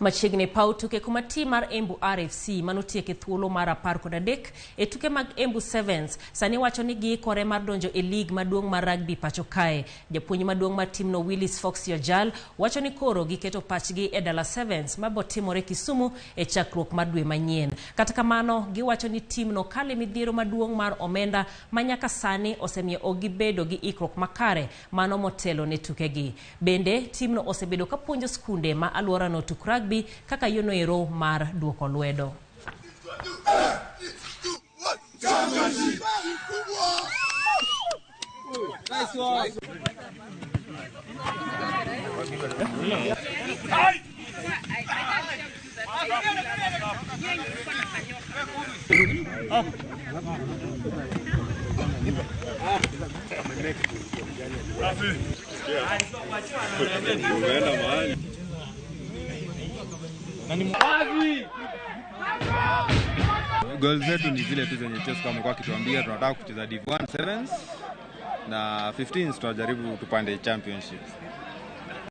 Machiegni paw tuke kuma tim mar Embu RFC manotieke thuolo mar 13 e tuke mag Embu Sevens sani wacho ni giikore mar donjo e lig maduong' mar rugby pacho kae. Japuonj maduong' mar timno Willis Fox Yojal wacho ni koro giketo pachgi e Dala Sevens mabotimore Kisumu e chakruok mar dwe manyien. Kata kamano, giwacho ni timno kale midhiero maduong' mar omenda ma nyaka sani osemiyo ok gibedo gi ikruok makare mano motelo ne tukegi. Bende, timno osebedo ka puonjo skunde ma alworano tuk rugby kaka yono ero mar duoko lwedo. Goal zetu ni zile tu zenye Chesco amekuwa akituambia tunataka kucheza Div 1 Sevens na 15 tunajaribu tupande championship.